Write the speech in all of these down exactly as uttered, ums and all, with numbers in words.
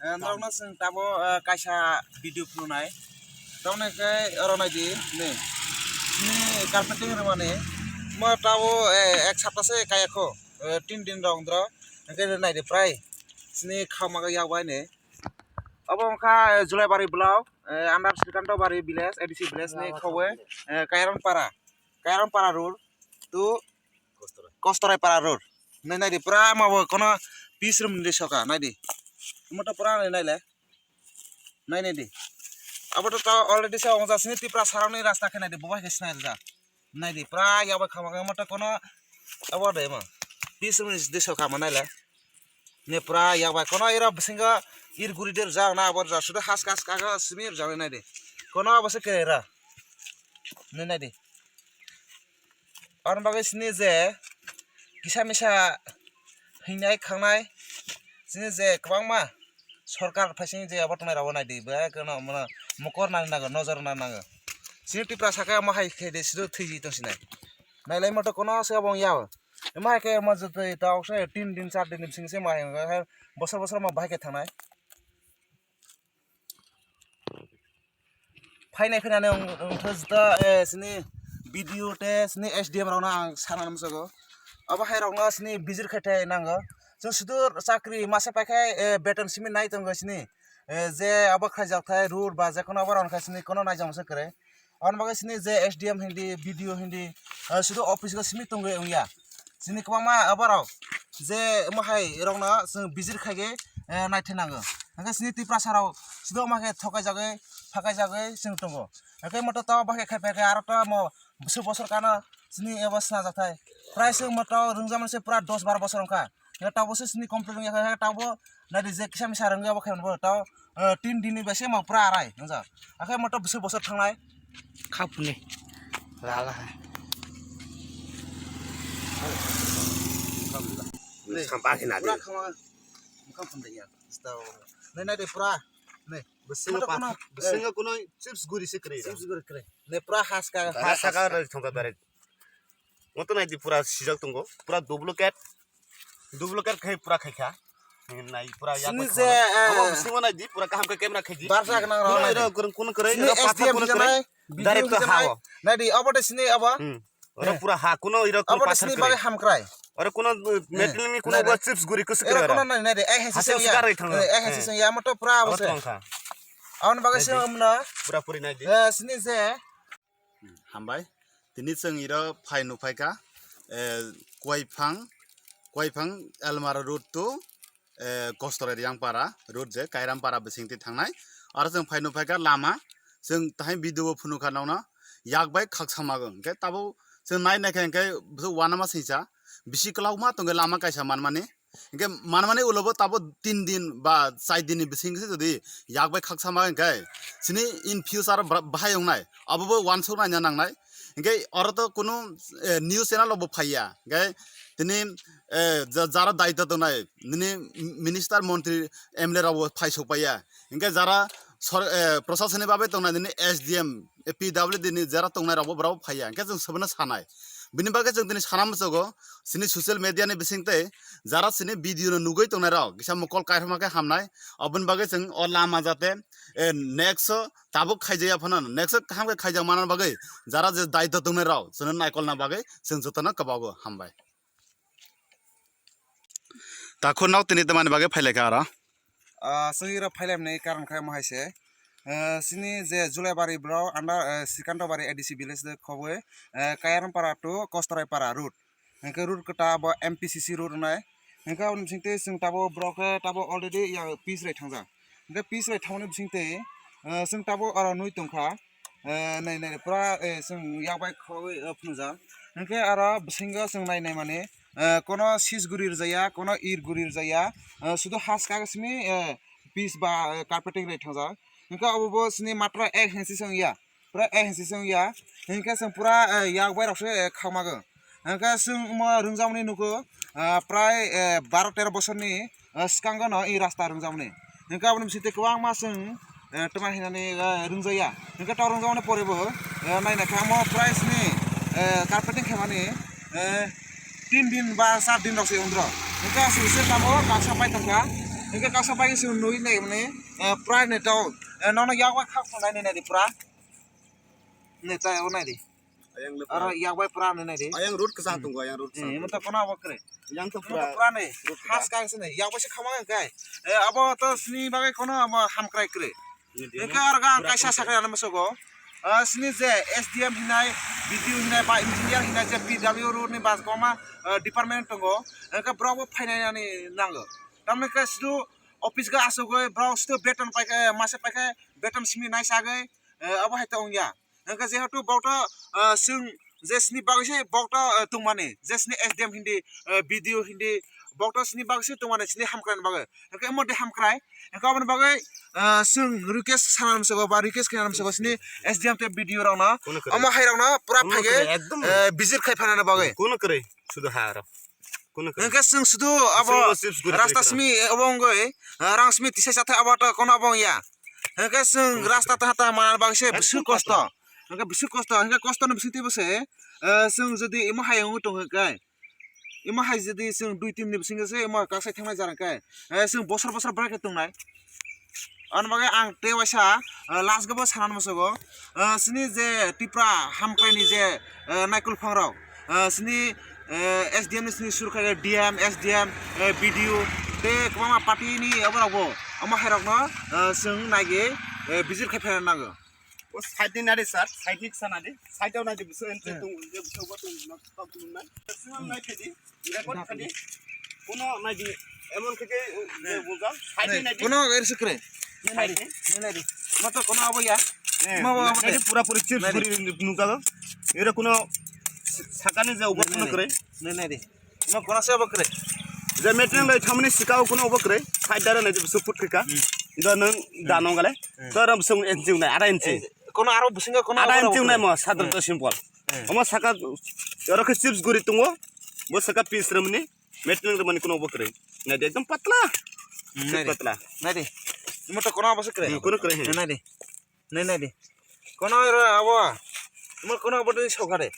Norokno chwng tabo, eh, kaisa video phunuknai. Tamoni khe oro naidi, ne. Ni carpeting rwmani. Mo tabo, eh, ek sapta se kaya kho. Eh, tin din rok wngdro. Hwnkhe naidi prai. Chini khama yak bai ne. Obo wngkha, eh, Julaibari block, eh, under Srikantobari village, A D C village ni khowe, eh, Kairanpara. Kairanpara road to Kostorai para road. Nai, naidi, pura ama bo kono pis room ni soka, naidi. Amo to pura nai, naile. Nai, naidi. Abo to, to already se ongja sini Tripura saroni rasta khe naidi, bo bai khe sinai rwja. Naidi, pura ya bai khama, amo to kono abo de mo. Pis room ni soka ma naile. Ne pura ya bai kono ira bisingo ir guri de rwja na abo rwja sudu has kas kaga simi rwja naidi. Kono abo se kere ra. Nai, naidi. Aboni bagwi sini je kisa misa hingnai khangnai, sini je kwbangma sorkar phaising je abo tongnai rok naidi, bo kheno mokol nani nango, nojor nani nango. Sini Tripura saka omo hai khe de sido thwiji tong sinai. Nailai moto kono se obo wng ya o. Omo hai khe omo jotoi tok se tin din, char din ni bising se omo hai wng kha, bosor bosor omo bahai khe thangnai. Phainai phainani wng-, wngkha jota, eh, sini B D O tei sini S D M rokno ang sana muchungo. Abo hai rokno sini bijir khai thai nango. Chwng sudur chakri masa paikhe, eh, beton simi nai tongo sini. Eh, je abo khaijak thai road ba je kono abo rok kha sini kono naijak masa kwrwi. Aboni bagwi sini je S D M hindi, B D O hindi, eh, sudu office o simi tongwi wngya. Sini kwbangma borok je omo hai rokno chwng bijir khaigwi, eh, naithe nango. Hwnkhe sini Tiprasa rok sudu omo khe thokai jagwi, phakai jagwi chwng tongo. Hwnkhe moto to obo khe khai phaikhe aro to omo bwswk bosor kano sini ebo swnajak thai. Prai se moto rwngjakmani se pura dos baro bosor wngkha. Hwnkhe tabuk se sini complete wngya khe, hwnkhe tabuk naidi je kisa misa rwngya obo khe bo tao, eh, tin din ni bai se mo pura arai wngjak. Hakhe moto bwswk bosor thangnai. Khapuni. Lala hai. Sampai kena pura dia. Khama, mukhang pun dia. Stau. Nai, nai de pura. Nai. Bisingo moto pa-, kono, bisingo eh, kono chips guri se kwrwi. Chips guri kwrwi. Nai pura haska, haska. Haska roi thongka direct. Moto nai di pura sijak tongo. Pura duplicate. Duplicate khai pura khai kha. Nai pura ya sini je, eh, abo bisingo nai di pura kaham khe camera khai di. Barsa gwnang rok nai di. Iro kurung kun kwrwi, sini iro pathar S D M kun kwrwi. Direct to ha o. Nai di, abo de sini abo. Hmm. Oro pura ha, kuno iro kun pathar kwrwi. Abo de sini bagwi hamkrai. Oro kuno, eh, metal ni kuno chips guri kusuk kwrwi oro. Iro kuno nai, nai di, eh, hesi sing ya. Eh, eh, hesi sing ya, amo to pura abo se. Aboni bagwi se amna. Pura puri nai di. Eh, sini je. Hambai. Tini chwng iro phai nukphai kha, eh, Kuaiphang, Kuaiphang Elmara road to, eh, Kostorai Riyangpara road je Kairampara bisingtwi thangnai. Aro chwng phai nukphai kha lama, chwng tahai video o phunukha nokno yak bai khaksa mago. Hwnkhe tabuk chwng nai naikha hwnkhe bwswk uanama singcha bisi kwlangma tongkhe lama kaisa manmani. Hingke manmani ulo bo tabo tin din ba char din ni bising se jodi yak bai khaksa ma hingke sini in future bra-, bahai wngnai abo bo uansuk naina nangnai. Hingke oro to kunu, eh, news channel rok bo phaiya. Hingke tini, eh, ja-, jara daityo tongnai nini minister, montri, M L A rok bo phaisok paiya. Hingke jara sor-, eh, prosasoni bagwi tongnai nini S D M, eh, P W D ni jara tongnai rok bo borok bo phaiya. Hingke chwng sobono sanai. Bini bagwi chwng tini sana muchugo, chini social media ni bisingtwi jara chini video no nugwi tongnai rok kisa mokol kaithoma khe hamnai. Oboni bagwi chwng o lama jate, eh, next o tabuk khaijaya phano, next o kaham khe khaijak manna bagwi jara je daityo tongnai rok chwngno naikolna bagwi chwng jotono kwbago hambai. Takhuk nok tini tamani bagwi phailaikha aro. Ah, chwng iro phailaimani karon khe omo hai se. Ah, chini je Julaibari block under, ah, Srikantobari A D C village de khobwi, ah, Kairampara to Kostoraipara road. Hingke road kwta bo M P C C road wngnai. Hingke aboni bisingtwi chwng tabuk borok khe tabuk already ya pitch rai thangjak. Hingke pitch rai thangmani bisingtwi, ah, chwng tabuk oro nui tongkha. Eh, nai, nai, pura, eh, chwng yak bai khogwi, eh, phunukjak. Hingke aro bisingo chwng nai, nai mani, eh, kono sis guri rwjaya, kono ir guri rwjaya, eh, sudu haska simi, eh, pitch ba, eh, carpeting rai thangjak. Hingke obo bo chini matro ek hensi se wngya, pura ek hensi se wngya. Hingke chwng pura, eh, yak bai rok se, eh, khamago. Hingke chwng omo rwngjakmani nugo, ah, prai, eh, baro tero bosorni, ah, swkango no i rasta rwngjakmani. Hingke aboni bisingtwi kwbangma chwng, eh, twma hinani, eh, rwngjaya. Hingke tok rwngjakmani pore bo, eh, naina khe omo prai chini, eh, carpeting khaimani, eh, tin din ba char din rok se wngdro. Hingke aswk se tamo baksa pai tongkha. Hingke kasa bai se nui nai mani, eh, pura ni tau, eh, nono yak bai khak nai nai di pura. Ne tai o nai di. Ayang le aro pura. Yak bai pura nai nai di. Ayang road kasa tongo, ayang road kasa. Eh, tongo. Mata kono abo kre. Yang to pura. Pura ni. Road kasa. Has kai se nai. Yak bai se khama kai. Eh, abo to sini bagai kono abo ham krai kre. Hingke aro ga kaisa sakri ano mosogo. Ah, sini je S D M hinai, B D O hinai, ba engineer hinai je P W road ni bas koma, ah, department tongo. Hingke borok bo phainai ani nango. Tamni ke sidu office ga asogoi borok sidu beton paikhe, masa paikhe beton simi nai sagoi, eh, abo hai ta ongya. Hingke jehetu bokto, ah, chwng je sini bagwi se bokto, ah, tongmani, je sini S D M hindi, ah, B D O hindi, bokto sini bagwi se tongmani, sini hamkrai ni bagwi. Hingke omo de hamkrai, hingke aboni bagwi, ah, chwng request sana msego ba request khaina msego sini S D M te B D O rokno, kuno kwrwi. Omo hai rokno pura kuno phaigwi, kwrwi, ekdom eh, visit khai phaina bagwi. Kuno kwrwi, sudu ha aro. Kuno kwrwi. Hingke chwng sudu abo chwng bo chips guri rasta kwrwi simi, eh, obo wngwi, ah, rang simi tisa chathai abo to kono obo wngya. Hingke chwng rasta taha taha manna bagwi se ekdom bising kosto. Kosto. Hingke bising kosto, hingke kosto ni bising twibo se, eh, chwng jodi imo hayung wngwi tong khe, imo hai jodi chwng dui tin ni bisingo se imo kaksai thangnai jara khe, eh, chwng bosor bosor bwrwi khe tongnai. Ani bagwi ang tei waisa, eh, last go bo sana musugo, eh, sini je Tipra hamkrai ni je, eh, naikol phang rok, eh, sini, eh, S D M ni sini sur khai D M, S D M, eh, B D O tei kwbangma party ni abo rok bo omo hai rok no, eh, chwng nai gwi, eh, visit khai phaina nango. O side ni nadi sir, side ni kisa nadi, side o nadi bisu entry tung, je bisu bo tung, nok tok tung na. Maximum nai khedi, record khedi. Kono nadi, emon khedi, je bujal, side ni nadi. Kono er sikre. Nai nadi. Nai nadi. Mato kono abo ya. Eh, ma bo abo nadi de. Pura puri chips nadi. Puri nukal. Ere kono sakani je ubo kono kre. Nai nadi. Ima kona se obo kwrwi? Je meeting lai thamani sikao kuno obo kwrwi. Side dare nai bisu put khika. Hmm. Ido nang dano gale. Hmm. To ram sung inchi unai, ada inchi. Eh, kono aro bisingo kono ada aro inchi unai kwrwi. Mo, sadar to simple. Hmm. Omo saka, oro khe chips guri tungo. Bo saka piece ramani. Meeting ramani kuno obo kwrwi. Nai de ekdom patla. Hmm, nai de. Patla. Nai de. Imo to kono obo se kwrwi. Hmm, kono kwrwi, hmm. Nai de. Nai, nai di. Kono ro abo. Mo kono abo twi sokha de.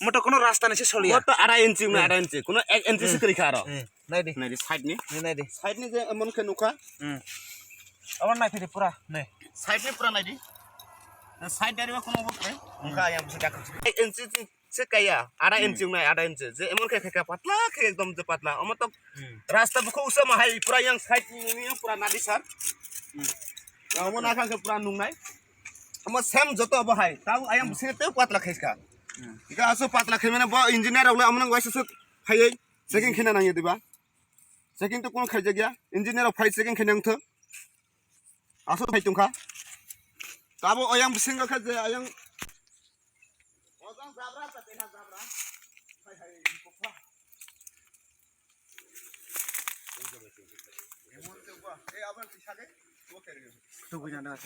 Mo to kono rasta ni se soliya. Mo to arai inchi, mo arai inchi. Kono ek inchi se kwrwi kha aro. Hmm. Nai di. Nai di side ni. Nai, nai di. Side ni je emon khe nukha. Hmm. Abo nai phiri pura. Nai. Side ni pura nai di. Side dari kono obo khe. Hmm. Nukha yang bisa jakha. Ek inchi se kaya, ada inchi wngnai, ada inchi. Je emon khe khe patla khe ekdom je patla. Omo to rasta bukho usa ma hai pura yang side ni yang pura nadi sir. Omo na kha khe pura nungnai. Omo same joto abo hai. Tau ayang bisi te patla khe kha. Ika aso patla khe mane bo engineer rok le omo nang waisa suk phaiwi checking khina nangya diba. Checking to kono khaijak ya. Engineer rok phai checking khe nang thok. Aso phai tongkha. Tabo ayang bisingo khe je ayang. Ojang jabra sa tena jabra. Hai hai, kokha. Emon te ba, e abar tisage. Kokha. Tugui na na.